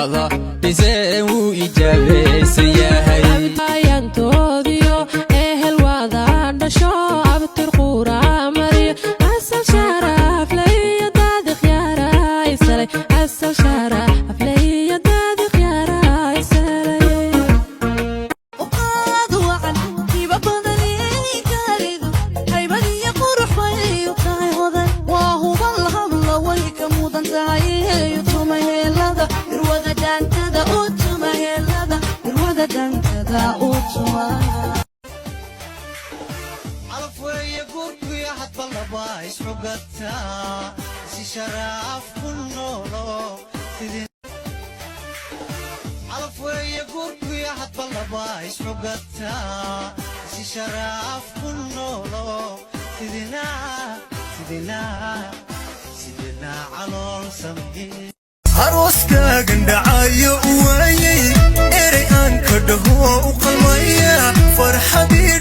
Wada dhiseen wuu ijaabaysan yahay. Ayantoodiyo ehel wada dhasho, abtir quramariyo, asal sharaflayo daadiqyaaraysalay, asal sharaflayo daadiqyaaraysalay. Uqaad wacan hiba badanay gaaridu, haybad iyo qurux bay u tahay hodan. Waa hubal habla way ka mudan tahay. Tumaheelada irwada dhaantada u tumaheelada irwada dhaantada u tuma. Calaf weeye guurkuya, hadba laba isxugataa si sharaaf ku noolo. Calaf weeye guurkuya, hadba laba isxugataa si sharaaf ku noolo. Sidina sidina sidina calool samee. Arooskaagan dhacayo waayey erey aan ka dhaho u qalmaya farxadii.